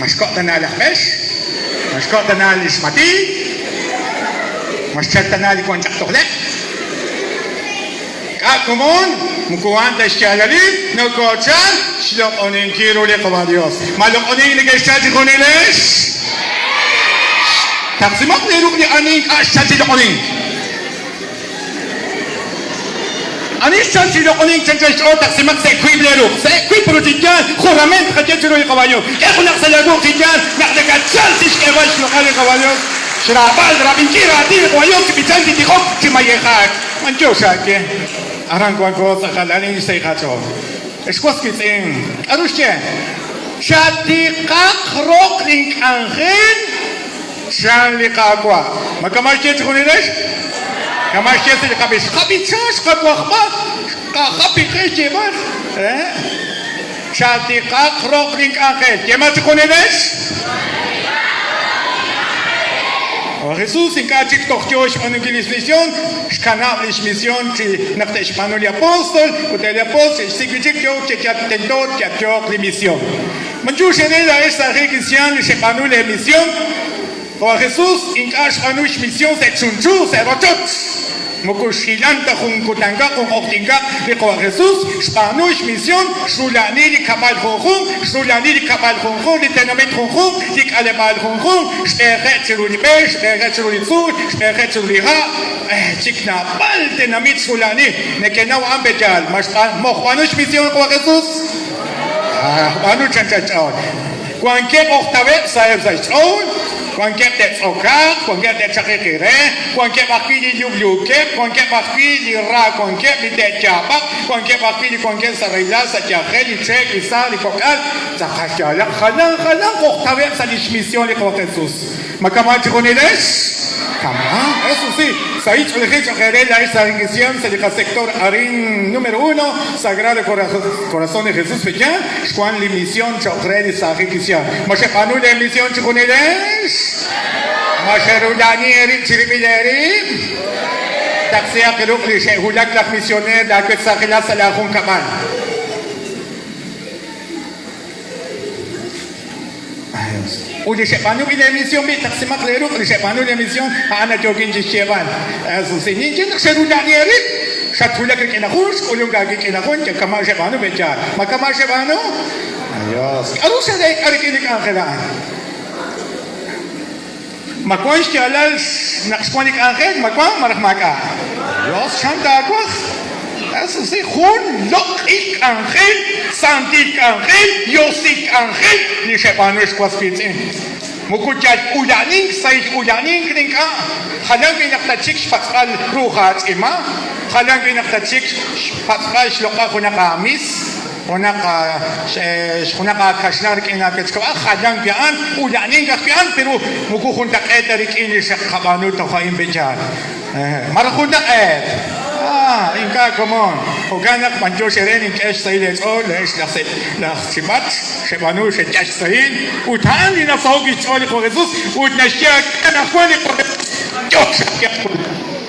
Ma xko' tana laj B'ex? Ma xko' tana li xMatiiy? Ma xchal tana li wan chaq tojleb'? K'a' komon, moko a'an ta xyaalalil, nokoochal xloq'oninkil ru li Qwa' Dios. Ma loq'onink neke'xchal chijunilex? Taqsimaq lee ruq' li ani ink'a' xchal chi loq'onink. Ani xchal chi loq'onink chanchan xch'ool taqsimaq sa' wiib' lee ruq'. Sa' wiib' ru chi yaal, jurament tqaye chiru li Qwa' Dios. K'e junaq sa' laa wuq' chi yaal naq nakatchal chixk'eeb'al xloq'al li Qwa' Dios, xraab'al, rab'inkil raatin li Qwa' Dios, chi b'ichank, chi tijok, chi mayejak. B'antiox aawe. Aran wanko tz'aqal arin xsahil qach'ool. Ex was wiitz'in, k'aru xye? Chatiqaq roq link'anjel, chan li Qaawa'. Ma kama' xye chejunilex? Kama' xye sa' li qab'ix. Xqab'icha, xqawajb'a, xqajapi qe xyeeb'al. Chatiqaq roq link'anjel. Yeema chejunilex? Li Jesús ink'a' chik toj yoo xb'aanunkil lix misión, xkanab' lix misión chi naq te'xb'aanu li apóstol, ut eb' li apóstol xe'xsik' wi' chik yoo chi tento tyatyo'q li misión. Ma yoo xe'ril laa'ex saajil kristiaan li xeb'aanu lee misión? Jo' Jesús ink'a' xb'aanu xmisión sa' chunchu sa' rochoch. Moko xhilan ta jun kutankaq jun q'oqyinkaq li Qawa' Jesús, xb'aanu xmisión, xrula'ani li kab'al junjunq, xrula'ani li kab'al junjunq, li tenamit junjunq, li k'aleb'aal junjunq, xb'eeje' chiru li b'e, xb'eeje' chiru li tzuul, xb'eeje' chiru li ha', chik naab'al tenamit xrula'ani. Nekenaw a'an pe' yaal. Ma mojb'aanu xmisión li Qawa' Jesús? B'aanu chanchan xch'ool. Wankeb' ojtaweb' saheb' sa' xch'ool, wankeb' te'tz'okaq, wankeb' te'chaqiq re, wankeb' ajwi' li lub'luukeb', wankeb' ajwi' li ra wankeb' li te'yaab'aq, wankeb' ajwi' li wankeb' sa' rahilal, sa' yajel, li cheek, li saaj, li kok'al. Tz'aqal yaalaq jalan jalanq ojtaweb' sa' lix mision li Qaawa' Jesus. Ma kama' chijunilex? Kama'. Eso sí, sahil ch'oolejil cho'q eere laa'ex sa' Inquisión sa' li qasector arin número uno, Sagrado Corazón de Jesús Peña, xwank li misión cho'q re li saajil kristiaan. Ma xeb'aanu lee misión chijunilex? Ma xerula'ani eerib' chirib'il eerib'? Taqsihaq ruq' li xe'wulak laj misioneer laawech saajilal sa' laajunkab'al. Ut li xeb'aanu b'i' lee misión b'i', taqsimaq lee ruq' li xeb'aanu lee misión, a'an nayookin chixyeeb'al. Eso sí, ninye naq xerula'ani eerib', xatwulak rik'in laj jun, xk'ulunk aawik'in laj jun, yal kama' xeb'aanu be' yaal. Ma kama' xeb'aanu? Adios. K'a'ru xereek'a rik'in li k'anjel a'an? Ma wan xyaalal naq xwan li k'anjel? Ma wan malaj maak'a'? Dios, chan taawaj? Eso sí, jun loq'il k'anjel, santil k'anjel, yosil k'anjel li xeb'aanu ex was wiitz'in. Moko yal ula'nink, sahil ula'nink ink'a'. Jalan wi' naq tatxik xpatz'b'al ru'uj aatz'ima, jalan wi' naq tatxik xpatz'b'al xloq'al junaq aamis. Junaq junaq aakaxlan rik'in aawechkab'al jalan wi' a'an, ula'anink ajwi' a'an, pero moko juntaq'eet ta rik'in li xe'qab'aanu toj a'in pe' yaal. Malaj juntaq'eet? Ah, ink'a' komon. Jo'kan naq b'antiox eere nink'e xsahil eech'ool laa'ex laj laj Chibat, xeb'aanu xeyal xsahil, ut a'an li nasaho'k xch'ool li Qo Jesus ut naxye anaqwan li Qo Jesus, B'antiox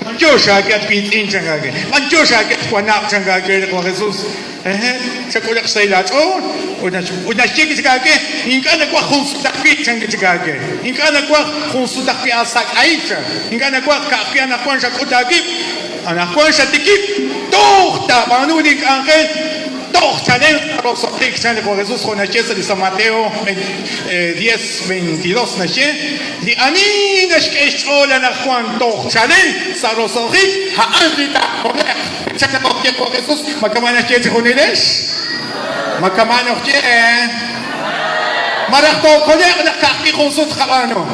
b'antiox aawe at wiitz'in chan aawe, b'antiox aawe at wanab' chan aawe li Qo Jesus. Hehe', chak'ulaq xsahil laach'ool. Ut ut naxye wi' chik aawe, Ink'a' nawaj jun sut ajwi', chan wi' chik aawe. Ink'a' nawaj jun sut ajwi' aasak'ahil, chan. Ink'a' nawaj ka'ajwi' anaqwan xak'ut aawib', anaqwan xatikib', toj taab'aanu link'anjel, toj chalen roso'jik, chan li Qaawa' Jesus, jo' naxye sa' li San Mateo diez, veintidós, naxye, Li ani naxk'e xch'ool anaqwan toj chalen sa' roso'jik, a'an li taakole'q. Chan naq ojye jo' Jesús, ma kama' naxye chejunilex? Ma kama' nojye? Malaj tookole'q naq ka'ajwi' jun sut tqab'aanu?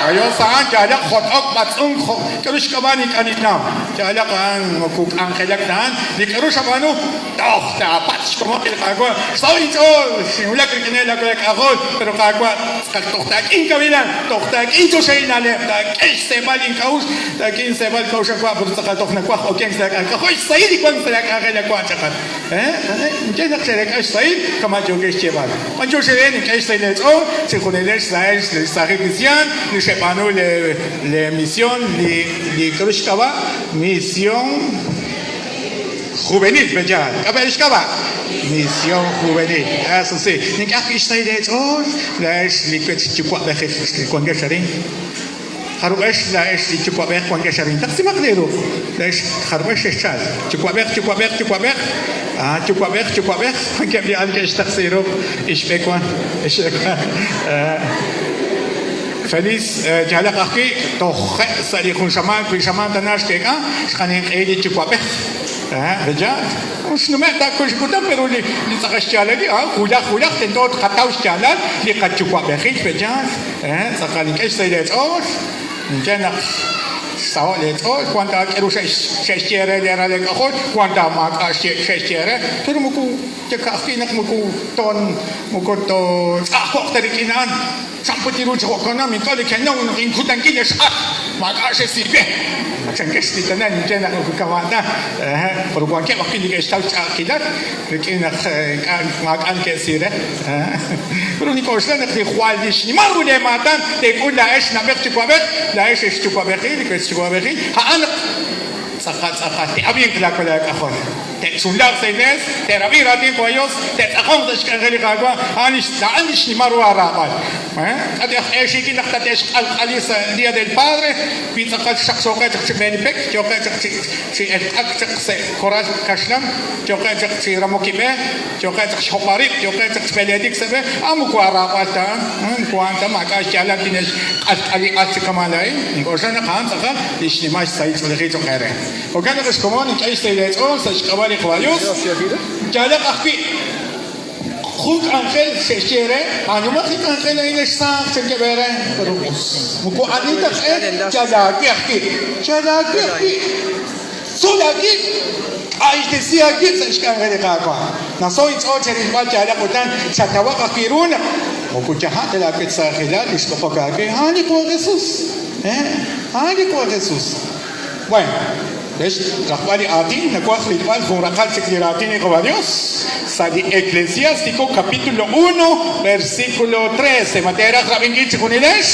Ayos a'an yaalaq jot'ok, b'atz'unk, jo' k'aru xk'ab'a' ink'a' ninnaw. Yaalaq a'an moko k'anjelak ta a'an. Li k'aru xab'aanu, toj taapatz' xkomon li Qaawa'. Xsaho' inch'ool, xinwulak rik'ineb' laa k'ajol, pero Qaawa', tz'aqal toj taak'in kawilal, toj taak'in choxahil na'leb', taak'e xseeb'al ink'a'uxl, Taak'e inseeb'al k'a'uxl awa' pur tz'aqal toj nawaj okenk sa' laak'anjel. K'ajo' xsahil li wank sa' laak'anjel awa' ch'aqat. Ink'a' naq xe'reek'a xsahil, kama' yookex xyeeb'al. B'antiox eere nink'e xsahil eech'ool, chejunilex laa'ex li saajil kristiaan li xeb'aanu lee mision, li k'aru xk'ab'a' mision. Juvenil, pe'yaal? K'ab'e' li xk'ab'a'? Misión Juvenil. Eso sí, nink'e ajwi' xsahil eech'ool laa'ex li wech yuwa'b'ejil li wankex arin. Jarub'ex laa'ex li yuwa'b'ej wankex arin? Taqsimaq leeruq'. Laa'ex jarub'ex xexchalk? Yuwa'b'ej, yuwa'b'ej, yuwa'b'ej. Ah, yuwa'b'ej, yuwa'b'ej. Wankeb' li al ke'xtaqsi ruq'. Ixb'e wan, ixb'e wan. Feliz yaalaq ajwi' toje' sa' li jun xamaan, wi xamaan tana xkeek'a, xqaninq'ehi li yuwa'b'ej. Pe'yaal? Xnume' ta jun xkutan pero li tz'aqal xyaalalil a'an wulaj wulaj tento tqataw xyaalal li qayuwa'b'ejil. Pe'yaal? Tz'aqal nink'e xsahil eech'ool, ninye naq xsaho' leech'ool, wan ta k'aru xe'xye re leeral eek'ajol, wan ta maak'a' xe'xye re, pero moko ka'ajwi' naq moko ton moko tooch'a'ajko'q ta rik'in a'an. Chan put ru chi jo'kan ink'a' nekenaw naq inkutankil ex ak maak'a' xe'siik we. Chankex li tana ninye naq moko kama' ta, pero wankeb' ajwi' neke'xtaw xch'a'ajkilal rik'in naq ink'a' maak'a' neke'si re. Pero nink'oxla naq li jwal li xnimal ru leemaatan teek'ul laa'ex na'b'ej yuwa'b'ej, laa'ex ex yuwa'b'ejil, li wech yuwa'b'ejil, a'an naq tz'aqal tz'aqal te'ab'inq laawalal aak'ajol. Te'chunlaaq sa' iglees, te'rab'i raatin jo' Dios, te'tz'aqonq sa' xk'anjel li Qaawa', a'an lix, a'an li xnimal ru aaraab'al. K'a' aj eexiikil naq tate'xq'alq'ali sa' Día del Padre, wi tz'aqal xaqxooqeb' chaq chi b'een li pek, yooqeb' chaq chi, chi elq'ak chaq sa' korral kaxlan, yooqeb' chaq chi ramok b'e, yooqeb' chaq xhob'b'al rib', yooqeb' chaq chi b'eleetik sa' b'e, a'an moko aaraab'al ta a'an, moko a'an ta, maak'a' xyaalal tine'xq'alq'ali al chi kama' laa'in. Nink'oxla naq a'an tz'aqal li xnimal xsahil ch'oolejil cho'q eere. Jo'kan naq ex komon ink'a' xsahil eech'ool sa' xk'ab'a' li Qaawa' Yos, yaalaq ajwi' jun k'anjel xe'xye eere, b'aanumaq li k'anjel a'in ex saaj, chankeb' eere, pero moko ani ta aj-e, yal aawe ajwi', yal aawe ajwi', tzol aawib', k'aytesi aawib' sa' xk'anjel li Qaawa'. Naso inch'ool cherilb'al yaalaq utan chatawaq ajwi' ru naq moko yaja' ta laa wetzaajilal li xb'oqok aawe, a'an li Qaawa' Jesus, a'an li Qaawa' Jesus. Bueno, re xraqb'al li aatin, nawaj rilb'al jun raqal chik li raatin li Qaawa' Dios sa' li Eclesiástico capítulo 1, versículo 13. Ma teeraj rab'inkil chijunilex?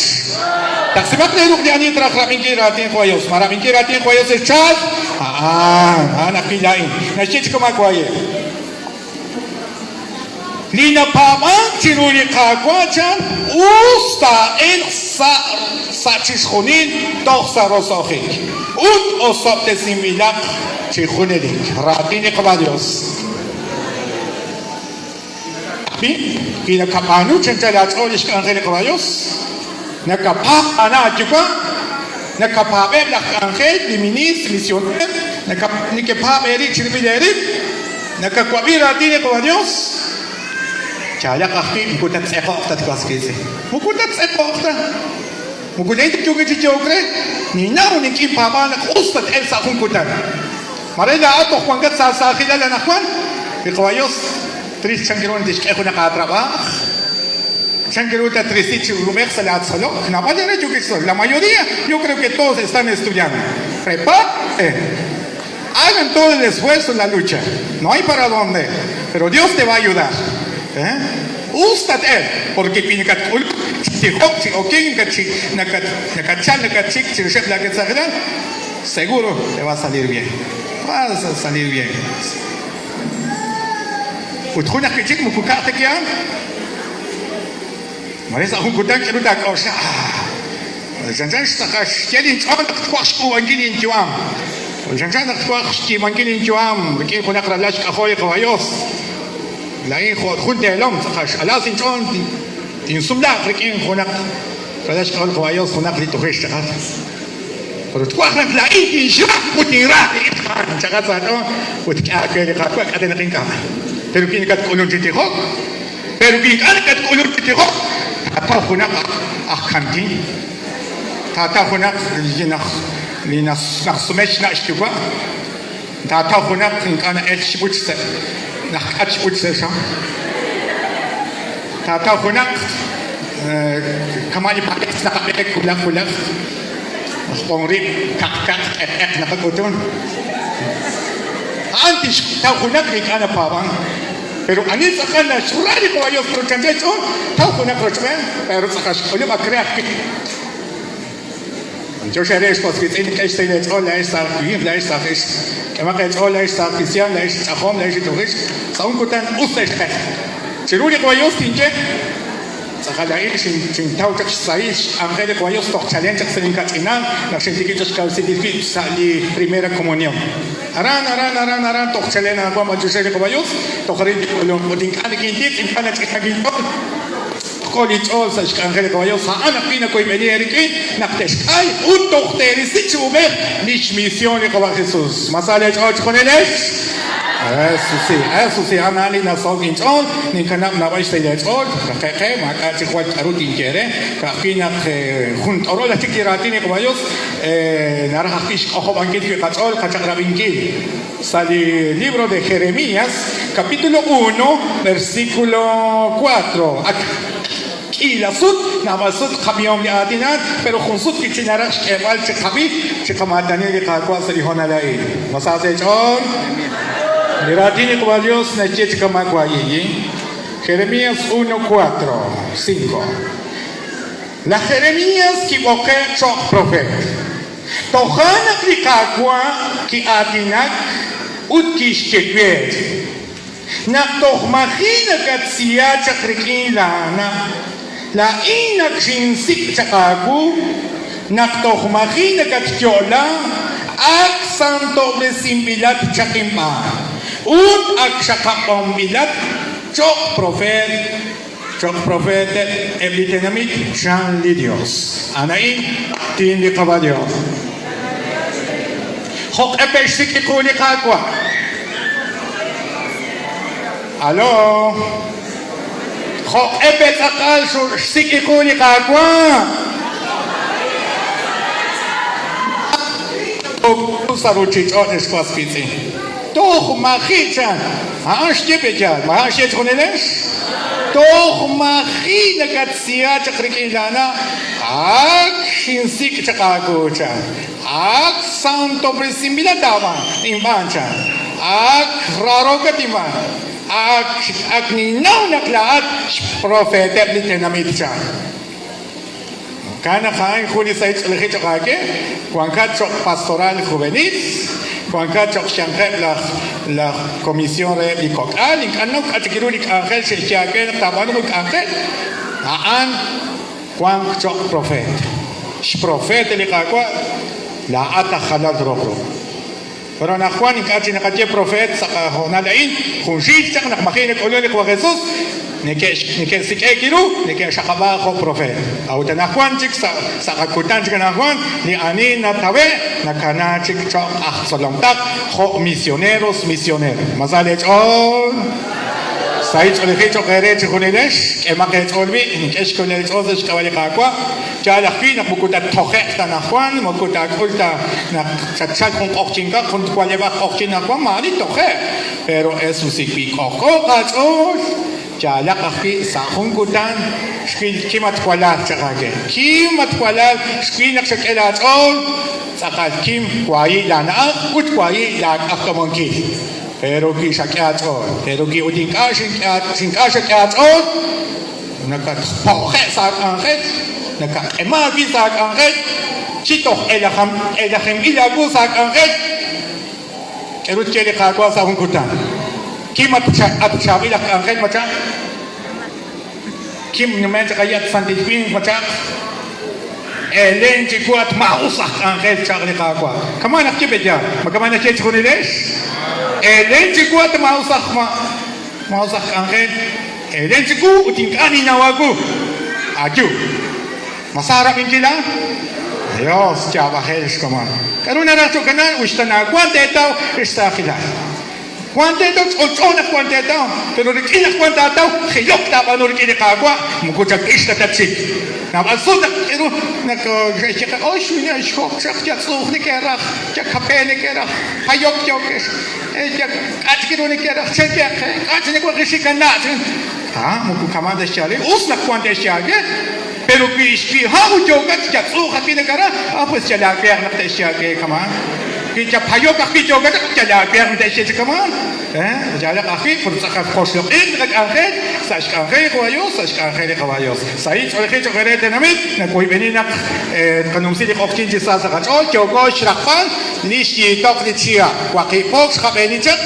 Taqsimaq lee ruq' li ani traj rab'inkil raatin Qaawa' Dios. Ma rab'inkil raatin Qaawa' Dios xchalk? A'an, a'an ajwi' laa'in. Naxye chi kama' waye'. Li napaab'ank chiru li Qaawa' chan, us taa'elq sa' sa' chixjunil toj sa' roso'jik, ut osob'tesinb'ilaq chi junelik. Raatin li Qaawa' Dios. Ab'i, wi nakab'aanu chi anchal aach'ool lix k'anjel li Qaawa' Dios, nakapaab' aana' aayuwa', nakapaab'eb' laj k'anjel, li ministr, misioneer, nekepaab' eerib' chirib'il eerib', Nakawab'i raatin li Qaawa' Dios, chaalaq ajwi' moko tattz'eqo'q ta was wiitz'in. Moko tattz'eqo'q ta. Moko laa'in ta yookin chi yehok re, ninnaw nink'in paab'aal naq us tat-elq sa' jun kutan. Maare laa'at toj wankat sa' saajilal anaqwan, li Qaawa' Dios tril chan ru naq tixk'e junaq aatrab'aaj, chan ru tatrisi chi uub'ej sa' laatzolok. Naab'al eere yookin chi tzolok. La mayoría, yo creo que todos están estudiando. Prepárate. Hagan todo el esfuerzo en la lucha. No hay para dónde. Pero Dios te va a ayudar. ¿Eh? Us tat-elq, porque wi nakatk'uluk chi tijok, chi okink, nakatchalk, nakatxik chirixeb' laaketzalilal, seguro te va a salir bien. Vas a salir bien. Ut jun ajwi' chik moko ka'aj ta ki'an. Mare sa' jun kutan k'aru taak'oxla, Ah, chanchan xtz'aqal xye linch'ool naq twaj xk'uub'ankil linyu'am. Chanchan naq twaj xyiib'ankil linyu'am rik'in junaq ralal xk'ajol li Qaawa' Yos. Laa'in jo' jun teelom tz'aqal x'alaak inch'ool tinsumlaaq rik'in junaq ralal xk'ajol li Qaawa' Yos, junaq li tujil xchaqal. Pero twaj naq laa'in tinxra ut tinra li ixq a'an chaqal sa' aach'ool ut k'e aawe li Qaawa' k'ate naq ink'a'. Pero wi nakatk'ulunk chi tijok, Pero wi ink'a' nakatk'uluk chi tijok, taataw junaq aj kantiin, taataw junaq li naxsume xna' xyuwa', taataw junaq ink'a' na'elk xb'uch sa' naxk'at xb'uch sa' xam, taataw junaq kama' li pares naqab'eek wulaj wulaj, naxb'on rib' kaq kaq q'eq q'eq naqak'utun. A'an tixtaw junaq li ink'a' napaab'ank. Pero ani tz'aqal naxra li Qaawa' Yos pero chanchan xch'ool, taw junaq rochb'een, pero tz'aqal xk'ulub' ak re ajwi'. B'antiox eere ex was wiitz'in, k'e xsahil eech'ool laa'ex saaj winq, laa'ex saaj ixq. K'emaq eech'ool laa'ex saaj kristiaan, laa'ex ch'ajom, laa'ex li tuq'ixq. Sa' jun kutan us te'xq'e. Chiru li Qwa Yos tinye, Tz'aqal laa'in xintaw chaq xsahil xk'anjel li Qwa Yos toj chalen chaq sa' linkach'inal naq xintikib' chaq xkawresinkil wib' sa' li Primera Comunión. Aran, aran, aran, aran toj chalen anaqwan b'antiox re li Qwa Yos, toj arin tink'ulunq ut ink'a' nikintiq, ink'a' nach'inaak inch'ool. K'ojk'o linch'ool sa' xk'anjel li Qwa Yos, a'an ajwi' nawoyb'eni eerik'in naq texk'ay ut toj teerisi chi uub'ej li xmision li Qwa Jesus. Ma sa leech'ool chejunilex? Eso sí, eso sí, a'an a'an li nasaho'k inch'ool, ninkanab' naab'al xsahil eech'ool, raqe'q qe, maak'a' chik jwal k'aru tinye eere, ka'ajwi' naq jun t'orol aj chik li raatin li Qwa Yos naraj ajwi' xk'ojob'ankil wi' qach'ool qachaq'rab'inkil. Sa' li libro de Jeremías, capítulo uno, versículo cuatro, ak k'iila sut, naab'al sut qab'ihom li aatin a'an, pero jun sut wi' chik naraj xk'eeb'al chi qab'i, chi qamaatani li Qaawa' sa' li hoonal a'in. Ma sa sa' eech'ool? Li raatin li Qaawa' Dios naxye chi kama' wayi', Jeremías uno, cuatro, cinco. Laj Jeremías kib'oqe' cho'q profeet. Toja' naq li Qaawa' ki'aatinak ut kixye we, Naq toj maji' nakatsiya chaq rik'in laana', laa'in ak xinsik' chaq aawu, naq toj maji' nakatyo'la, ak santob'resinb'ilat chaq inb'aan, ut ak xaqab'anb'ilat cho'q profeet. Cho'q profeeteb' eb' li tenamit, chan li Yos. A'an a'in tin li Qaawa' Yos. Jo'q'e pe'xsik' li qu li Qaawa'? Alo? Jo'q'e pe' tz'aqal xsik' li qu li Qaawa'? Sa' ruuchich'och' ex was wiitz'in. Toj maji' chan. A'an xye pe' yaal. Ma a'an xye chejunilex? Toj maji' nakatsiya chaq rik'in laana', ak xinsik' chaq aawu chan. Ak santob'resinb'ilat aab'aan, inb'aan chan. Ak raarookat inb'aan. Ak, ak ninnaw naq laa'at xprofeeteb' li tenamit chan. Jo'kan naq a'an jun li sahil ch'oolejil cho'q aawe, wankat cho'q pastoral juvenil, wankat cho'q xyanqeb' laj laj comisión reheb' li kok'al, ink'a' nok k'a' chik ru li k'anjel xe'xye aawe naq taab'aanu jun k'anjel, a'an wank cho'q profeet. Xprofeet li Qaawa', laa'at aj jalal roq ru. Pero anaqwan ink'a' chik naqaye profeet sa' qahoonal a'in, junxil chaq naq maji' nak'ulunk li Qaawa' Jesus, neke'sik'e'k ru, neke'xaqab'aak jo' profeet. A'ut anaqwan chik sa' sa' qakutan chik anaqwan, li ani natawe' nakana chik cho'q aj tzolom taq jo' misioneros, misionero. Ma sa leech'ool? Sahil ch'oolejil cho'q eere chejunilex, k'emaq eech'ool b'i', nink'e xkawilal eech'ool sa' xk'ab'a' li Qaawa'. Yaal ajwi' naq moko tattoje'q ta anaqwan, moko taak'ul ta naq xatchalk jun q'oqyinkaq, jun wa'leb'aq q'oqyin anaqwan, maa'ani ttoje'q. Pero eso si, wi k'ojk'ooq aach'ool, yaalaq ajwi' sa' jun kutan xwil kim at walal chaq aawe. Kim at walal, xwil naq xak'e laach'ool, tz'aqal kim waayi' laana'aj ut waayi' laak'ajk'amunkil. Pero wi xak'e aach'ool, pero wi ut ink'a' xink'a' xak'e aach'ool, Nakatpo'je' sa' aak'anjel, nakaq'ema aawib' sa' aak'anjel, chi toj elajinb'il aawu sa' aak'anjel. K'aru tye li Qaawa' sa' jun kutan? Kim at chaab'il aj k'anjel machaq? Kim numen chaq ayi' at santil winq machaq? Elen chiwu at maa'us aj k'anjel chaq li Qaawa'. Kama' naq ye pe' yaal? Ma kama' naxye chejunilex? Elen chiwu at maa'us aj Maa'us aj k'anjel, elen chiwu ut ink'a' ninnaw aawu. Ayu. Ma sa rab'inkil a'an? Dios, yaab'ajel xkomon. K'aru naraj cho'q kanal? Uxta naawank teetaw xsaajilal. Wank teetaw, ch'olch'o naq wank teetaw, pero rik'in naq wank taataw, jilok taab'aanu rik'in li Qaawa', moko chak'ix ta tatxik. Naab'al sut naq k'aru naq xe'xye qe, Oy, xine'xhob' chaq, yatz'uj neke'raj, yakape neke'raj, payok yookex. K'a' chik ru neke'raj cheyeq qe? K'a' chik neke'raj xikana' chik? Ah, moko kama' ta xyaalil. Us naq wank te'xye aawe. Pero wi xwiha' ut yookat yatz'uuq ajwi' nakaraj, ah, pues yal aawe aj naq te'xye aawe kama'an. Wi yal payok ajwi' yookat chaq, yal aawe naq te'xye chi kama'an. Yaalaq ajwi' pur tz'aqal qoxloq'il li qak'anjel sa' xk'anjel li Qawa' Yos, sa' xk'anjel li Qawa' Yos. Sahil ch'oolejil cho'q eere tenamit, nawoyb'eni naq tqanumsi li q'oqyink chi sa sa' qach'ool, yooko xraqb'al li xyiitoq li chihab'. Waqib' po xqab'eeni chaq,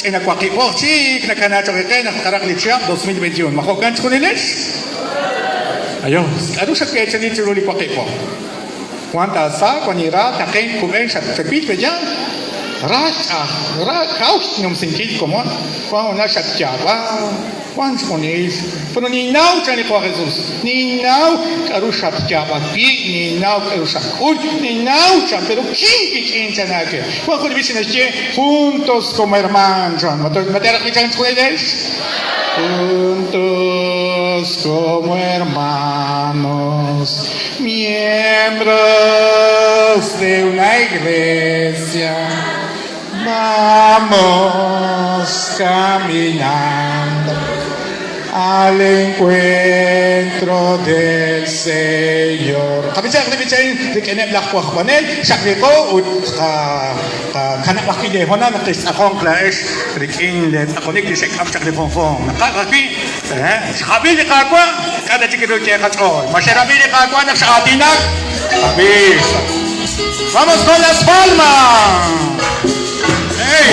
ch'ina waqib' po chik nakana cho'q qe naq tqaraq li chihab' 2021. Ma jo'kan chjunilex? Ayos, k'aru xatweechani chiru li waqib' po? Wan taasa, wan li ra, taqen, kub'en, xatwil pe yaal. Ra xch'aj, ra kaw xnumsinkil komon, wan hoonal xatyaab'a, wan xjunil. Pero ninnaw, chan li Qawa' Jesus, ninnaw k'a'ru xatyaab'ak wi', ninnaw k'a'ru xak'ul, ninnaw, chan, pero kim wik'in, chan aawe. Wan jun li b'ich naxye, Juntos como hermanos, chan. Ma teeraj b'ichank chjunilex? Juntos como hermanos. Miembros de una iglesia, vamos caminando al encuentro del Señor. Qab'ichaq li b'ich a'in rik'ineb' laj wajb'anel, xaqliqo ut qakanab' ajwi' lee hoonal naq textz'aqonq laa'ex rik'in lee tz'aqonik li xe'k'am chaq li junjunq. Naqaj ajwi' Xqab'i li Qaawa', k'a' ta chik ru ye qach'ool? Ma xerab'i li Qaawa' naq x'aatinak? Qab'i. Vamos con las palmas! Hey!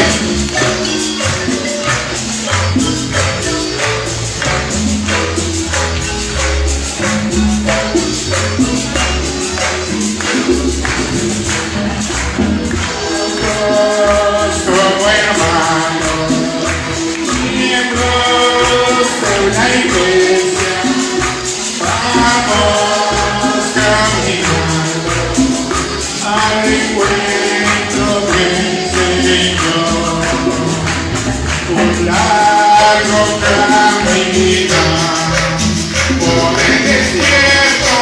Como hermanos, miembros de una iglesia, vamos caminando al encuentro del Señor. Un largo caminar por el desierto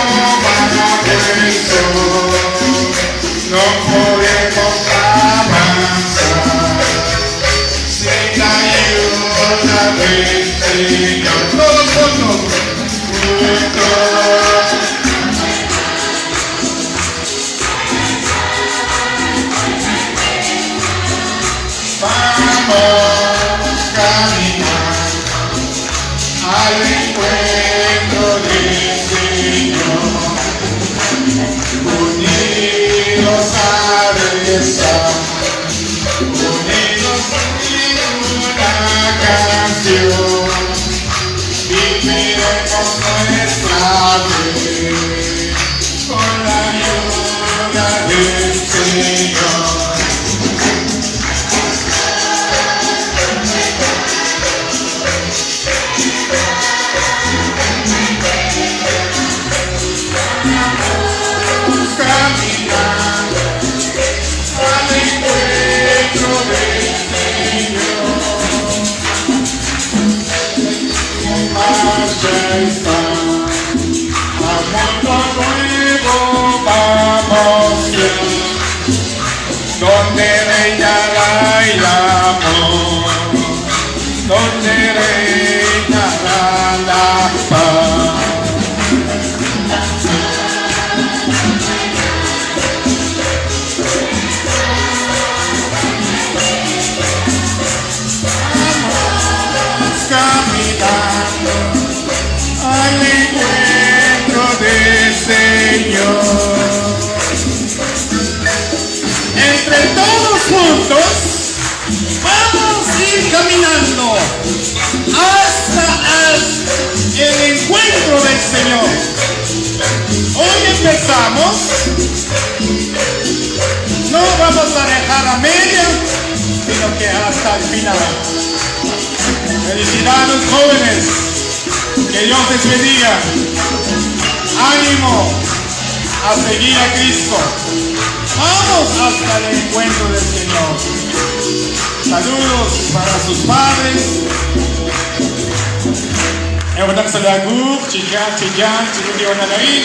bajo el sol. No podemos avanzar sin la ayuda del Señor. Todos juntos. Juntos. Vamos caminando al encuentro del Señor. Unidos a rezar, unidos en una canción, viviremos nuestra fe con la ayuda del Señor. Vamos caminando al encuentro del Señor. En marcha está, al mundo nuevo vamos ya, donde reinará el amor, donde reinará la paz. Vamos caminando al encuentro del Señor. Entre todos juntos, vamos a ir caminando hasta el encuentro del Señor. Hoy empezamos, no vamos a dejar a media, sino que hasta el final. Felicidades, jóvenes, que Dios les bendiga. Ánimo a seguir a Cristo. Vamos hasta el encuentro del Señor. Saludos para sus padres. Ewanak sa laguk, chiyan, chiyan, chiyan, na lain.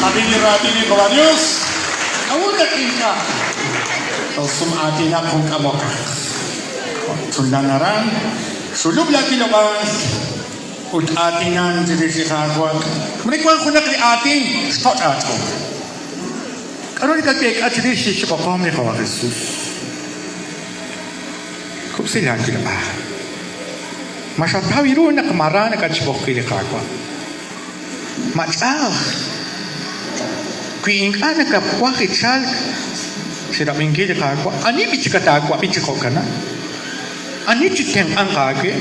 Kami ni Rati ni Diyos. Awunak inka. Sumati na kung kamoka. Sulanaran, sulub lagi labas. Ut atinan dirishikagwag. Manikwan ko na kay atin. Stop ato. Karon ka tek at dirishikagwag ni Jesus. Kub'si laawilob'aal. Ma xataw ru naq mara nakatxb'oqwi li Qaawa'? Ma ch'a'aj wi ink'a' nakawaj chalk chi rab'inkil li Qaawa'? Ani b'i chik taawab'i chi jo'kanan? Ani chitenq'anq aawe?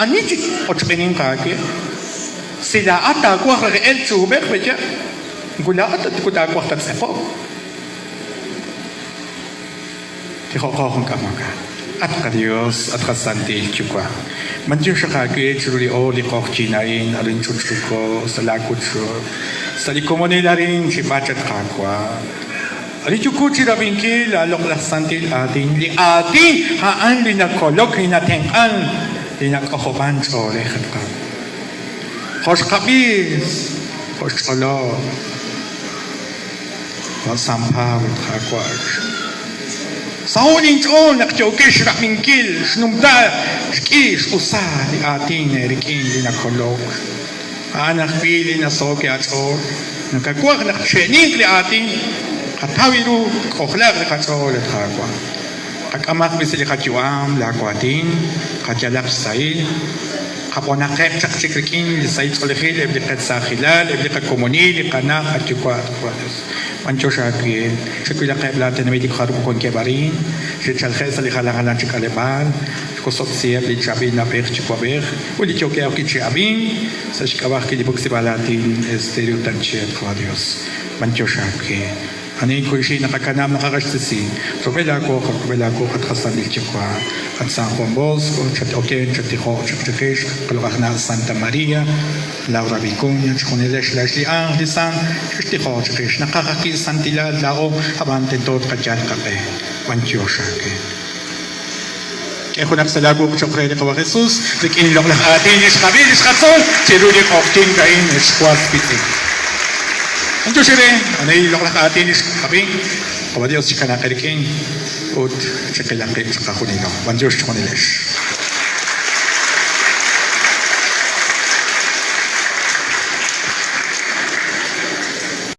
Ani chi'ochb'eeninq aawe? Si laa'at taawaj raj elk chi uub'ej, pe'ya'? Moko laa'at ta taawaj tattz'eqo'q. Tijoqo jun k'amok. At qaDios, at qaSantil Yuwa', b'antioxaq aawe chiru li oor li q'ojyin a'in arin ch'utch'uko sa' laa wochoch, sa' li komonil arin chi b'ach, at Qaawa'. Arin yooko chirab'inkil laa loq'laj santil aatin, li aatin a'an li nakolok, li natenq'an, li nak'ojob'an ch'oolej, at Qaawa'. Jo' xqab'i, jo' xch'olob'. Jo' San Pablo, Qaawa'. Saho'k linch'ool naq yookex xrab'inkil xnumta xk'i x'usa li aatin eerik'in li nakolok. A'an ajwi' li nasaho'k aach'ool. Nakawaj naq txe'ninq li aatin, qataw ru tk'ojlaaq li qach'ool, at Qaawa'. Qak'amaq b'i' sa' li qayu'am laawaatin, qayalaq xsahil. Qab'onaqeb' chaq chik rik'in li sahil ch'oolejil eb' li qe'saajilal, eb' li qakomonil, li qana' qayuwa' at Qadios. B'antiox aawe, chawilaqeb' laa tenamit li jarub' wankeb' arin, xe'chalje' sa' li jalan jalan chi k'aleb'aal, xwosob'tesiheb' li chaab'il na'b'ej yuwa'b'ej ut li yookeb' ajwi' chi ab'ink sa' xk'ab'a' ajwi' li puksib'aal aatin Estéreo Tanche at Qadios. B'antiox aawe. Ani kuixi naqakanab' naqaq'axtesi rub'el aawoq, rub'el aawoq at qasantil Yuwa', at San Juan Bosco, chat-oken, chattijoq chaq chiqix, qaloq'aj na' Santa María, Laura Vicuña, chixjunilex laa'ex li ánjel, li sant, chextijoq chiqix. Naqaj ajwi' santilal laa'o, ab'an tento tqayal qaq'e. B'antiox aawe. K'e junaq sa' laawuq' cho'q re li Qawa' Jesus rik'in li loq'laj aatin li xqab'i li xqatzol chiru li q'oqyink a'in ex was wiitz'in. B'antiox eere ani li loq'laj aatin li xqab'i, Qawa' Dios chikanaq eerik'in ut chiqilaq qib' chiqajunilo. B'antiox chejunilex.